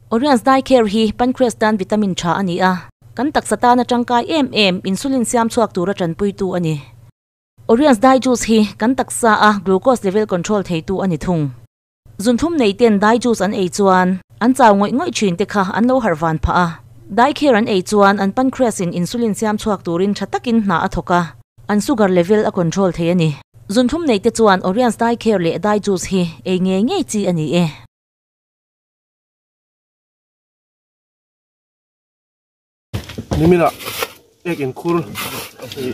Orion's Dye Care hi pancreas tan vitamin tha a ni a, kan taksa tana tangkai em em insulin siam chhuak tura tanpuitu a ni. Orion's Dye Juice hi kan taksa a glucose level control theitu a ni thung. Zunthum nei ten dye juice an ei chuan an chau ngawih ngawih thin te kha an lo harh van phah a. Dye Care an ei chuan an pancreas in insulin siam chhuak turin tha takin hna a thawk a, an sugar level a control thei a ni. Zunthum nei te chuan Orion's Dye Care leh Dye Juice hi ei ngei ngei chi a ni e. Nimina ek in khur ih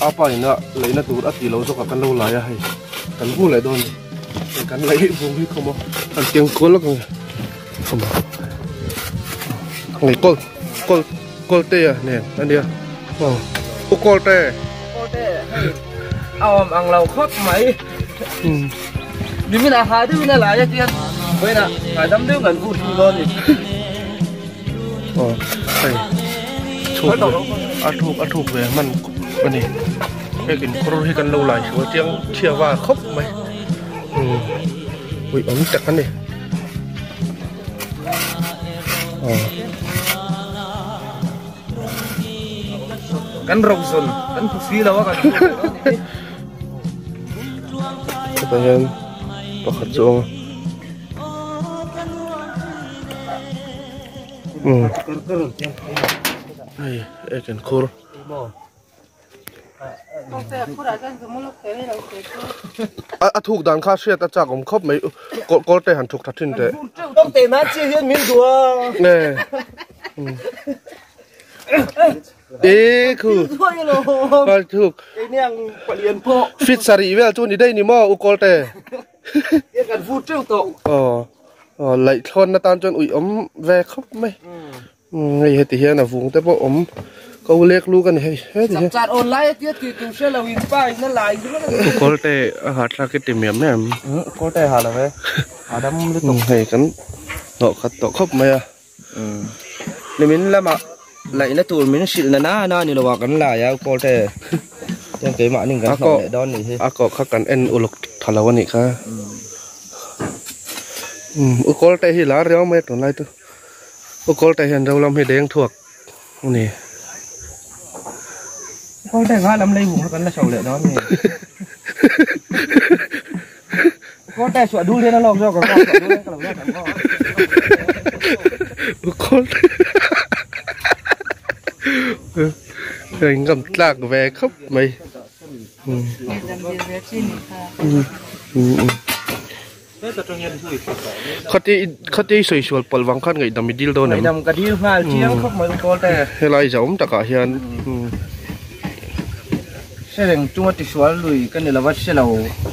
apa ina leihna tur a tih loh zawk ah kan lo lai a hei kan bu leh dawn a ni hei kan laih bung hi khawm a an keng kual lawk ang khawm a ngei kawl kawl kawl te a nen a nia aw u kawl te kawl te hei a awm ang lo khawp mai nimina ha deuh in a lai a tian vawiinah ngaidam deuh kan vur thung dawn a ni. Aw hei chhuk ve a thuk a thuk ve hman a ni heng inkhawr hi kan lo lai sual chiang chhia var khawp mai umm ui awm tak a ni aw. Kan ro zawn kan hmu si lo a kan hmu lo a ni. Hetah hian pakhat chu a awm a. Hei ek in khur. A thuk dan kha hriat a chak awm khawp mai kawl te han thuk tha thin teh. Nge. E khu. Thuk. Fit sarih vel chu ni daih ni maw u kawl te. Kan vur teuh tawh. Aw aw laih thlawn atan chuan uih awm ve khawp mai. Hei heti hian a vung te pawh awm ko lek luk a ni hei heti hian. Chapchar online a tia tih tur hre lo in pa in a lai ringawt a ni. Kawlte a ha thlak i ti miam miam. Kawlte a ha lo e. A dam lutuk. Hei kan hnawh khat tawh khawp mai a. Nimin lamah laihna tur min hrilh na na na ni lo a kan lai a Kawlte chuan keimah ning kan hnawh leh dawn nih hi. A kawh kha kan en uluk tha lo a nih kha. U Kawlte hi lar riau mai a tunlai chu. U Kawlte hian ro lam hi deng thuak a ni. U Kawlte kha lam lei vung kha kan la chho leh dawn a ni. Kawlte suah dul hian a lawk zawk ang a, suah dul hian ka lo lawk ang aw. Kawlte engam tlak ve khawp mai. Khati khati i sawi sual palh vang khan ngaihdam i dil dawn em? Ngaihdam ka dil nghal chiang khawp mai Kawlte. Helai zauhawm takah hian. Hre reng chunga tisual lui ka ni lova hre lo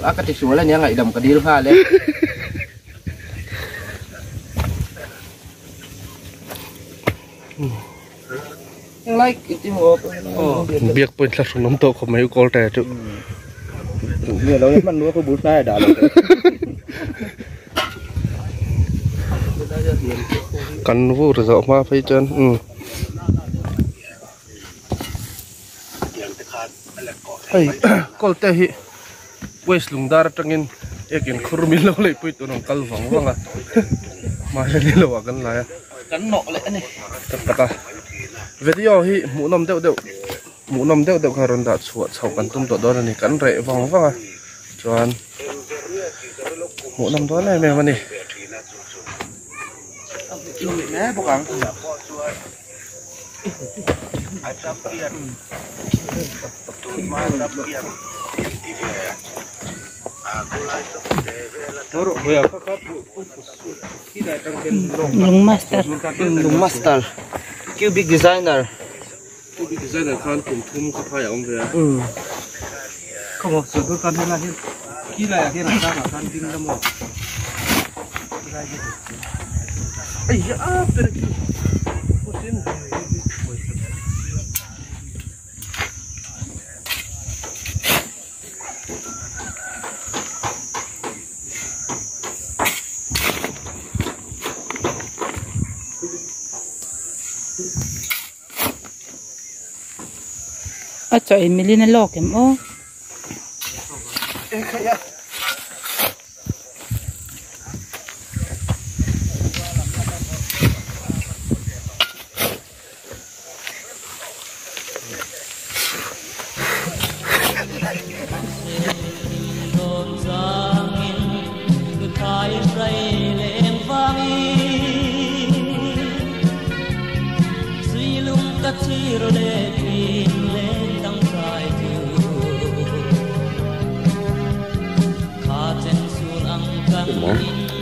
a ka tisual ania ngaihdam ka dil nghal e. Englai i ti maw? Biak pawhin thla hrun awm tawh khawp mai u Kawlte chu. Ni lo hman lua ka bul hnai a dah lo. Kan vur zawh hma phei chuan umm. Hei Kawlte hi West Lungdar atangin ekin khur min lo lei pui tur ang kal vang vang a mahse ni lo ah kan lai a kan nawh leh a ni tak tak a video hi hmuhnawm deuh deuh hmuhnawm deuh deuh kha rawn dah chhuah chhoh kan tum tawh dawn a ni kan reh vang vang a chuan hmuhnawm dawn em em a ni. Lung master lung master cubic designer cubic designer khan kum thum kha phai a awm ve a A chaw ei milin a lawk em aw.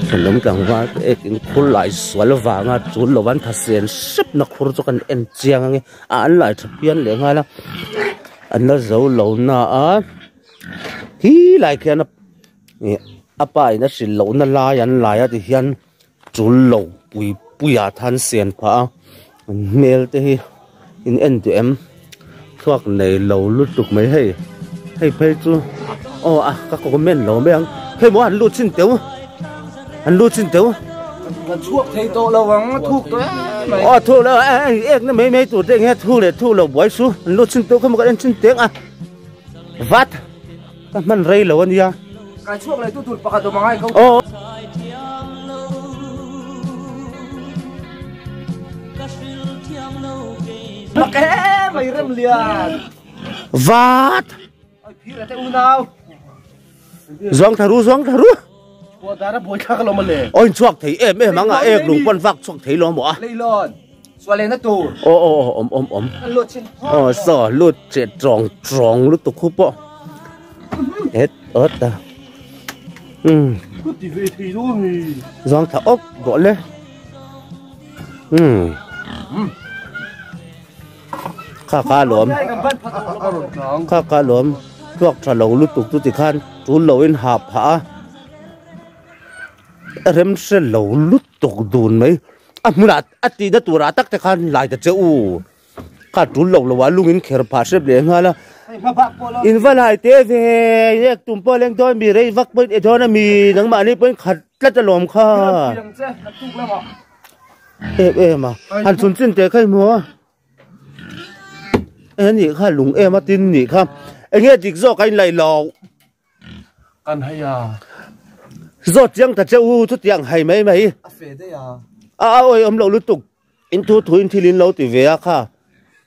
Thenawm tlangval te ek in khur lai sual vanga chul lo an thasen hrep na khur chu kan en chiang ange a an lai tha pian leh nghal a an la zo lo na a khi lai khian ih a pa in a hrilh loh na lai an lai a ti hian chul lo pui pui ah khan sian phah a an hmel te hi in en duh em thluak nei lo lutuk mai hei hei phei chu aw a ka comment lo mai ang hei maw an lut chin teuh an lut chin teuh kan chhuak thei tawh lo ang a thuk tawh em mai aw thuk lo ek na mai mai tur te enge thuk leh thuk lo buai su an lut chin teuh kha maw kan en chin teng a vat ka hman rei lo ania kai chhuak leh tu tur pakhat awm angai ko aw mak em mai rem lian vat oi phir ate unau zuang tharu zuang tharu Pua dara buai thlak alawm ale oi chhuak thei em em anga ek lung pawn vak chhuak thei lo maw a leilon sualena tur aw aw aw awm awm awm kan lut chin aw saw lut che tawng tawng lutuk khu pawh het awt a um ku ti ve thei dawn mi zuang thla awp bawh le um kha kha alawm a rawn tlang kha kha alawm thluak tha lo lutuk chu tikhan tul lo in ha phah a a rem hre lo lutuk dun mai a hmunah a tihna turah tak te khan lai ta che u kha tul lo lo a lungin kher phah hrep leh nghal a in va lai te ve ek tum pawh leng dawn mi rei vak pawhin e dawn a mi nangmahni pawhin khat tlat alawm kha em em a han chhun chin teh kha i hmu a e nih kha lung em a tin nih kha enge dik zawk a in laih loh kan hei a zawt chiang ta che u chutiang hai mai mai a fe daih a a a awi awm loh lutuk in thu thu in thil in lo ti ve a kha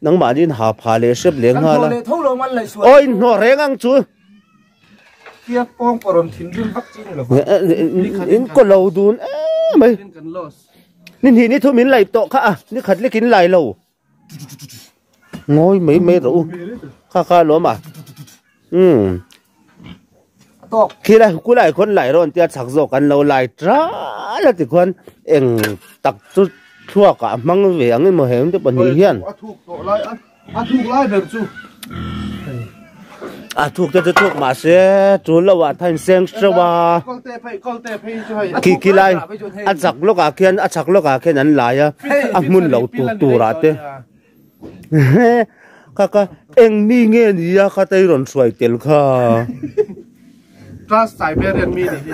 nangmahni in ha pha leh hrep leh kan nghal hnawh a leh tho lo man laih sual aw in hnawh reng ang chu kia pawng pawrawn thinrim vak chi ni lo in kaw lo dun em mai in kan loss ni hnih ni thum in laih tawh kha a ni khat lek in lai lo ngawi mai mai rawh u kha kha alawm a umm tawk khi lai ku lai khawn lai rawn tia chak zawk an lo lai tral a tikhuan eng tak chu thluak ah hmang ve ang emaw heng te pahnih hian a thuk tawh lai a a thuk lai ber chu a thuk te chu thuk mahse tul lo ah thain seng hreuh a kalte phei kalte phei chu hei khi khi lai a chak lawk ah khian a chak lawk ah khian an lai a a hmun lo tur tur ah te kha kha eng mi nge ni a kha te rawn hruai tel kha Trans Siberian mi ni hi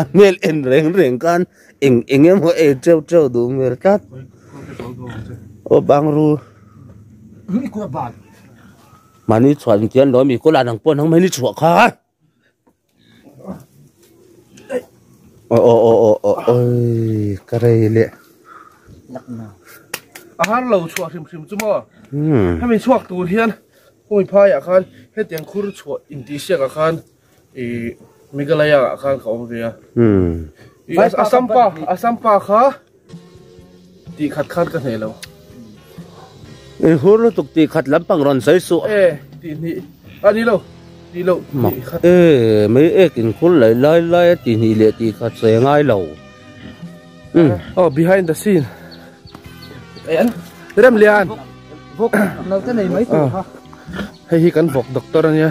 a hmel en reng reng khan eng eng emaw ei teuh teuh duh hmel tlat aw bangru mahni chhuah in tian lo mi kawla nang pawh nang mai ni chhuah kha aw aw aw aw aw oi ka rei leh a har lo chhuah hrim hrim chu maw hemi chhuak tur hian humi phaiah khan hetiang khur chhuah intihsiak ah khan ih Meghalaya ah khan ka awm ve a ih Assam pa Assam pa kha tih khat khan ka hneh lo i hur lutuk tih khat lampang rawn sawi suh e tih hnih a ni lo tih loh tih khat e mai ek in khur lai lai lai a tih hnih leh tih khat sawi a ngai lo oh behind the scene rem lian vawk lo te nei mai tur kha hei hi kan vawk doctor ania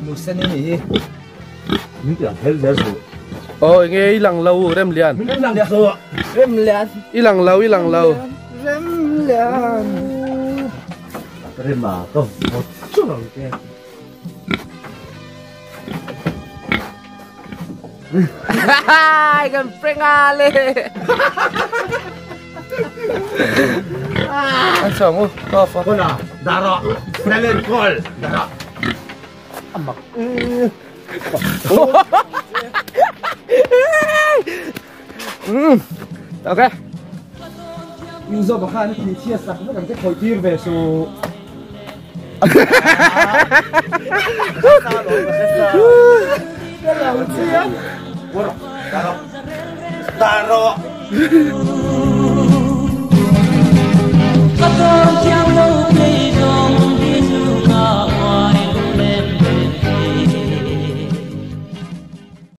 nu sen i nih hi min ti ang hel zel suh aw enge i lang lo rem lian rem lian i lang lo i lang lo rem lian rema ka vawt chu ang te Hai kan prank a le. Sang u ka fa. Kona dara nalen kol dara. Amak. Ok. User bakhan thì chia sạc nó cảm thấy khỏi tir về số. Taro.